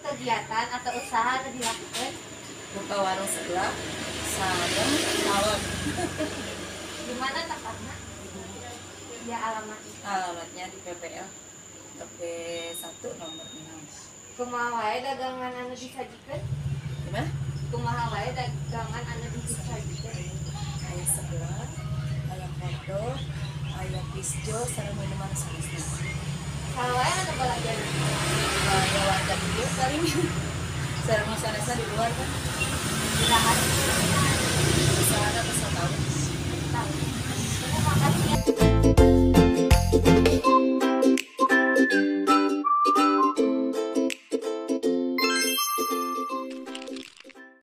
Kegiatan atau usaha anu dilakukan? Buka warung seblak, sareng salon. Di mana tempatnya? Ya, alamatnya. Alamatnya di PPL TP 1 nomor 6. Kumaha wae dagangan anu disajikan? Gimana? Kumaha wae dagangan anu disajikan? Aya seblak, aya hotdog, aya pisjo, sareng minuman sanesna. Saha wae anu belajar? Aya warga dieu paling. Sareng nu sanesna di luar kan. Iraha? Usahana tos satahun. Tahun.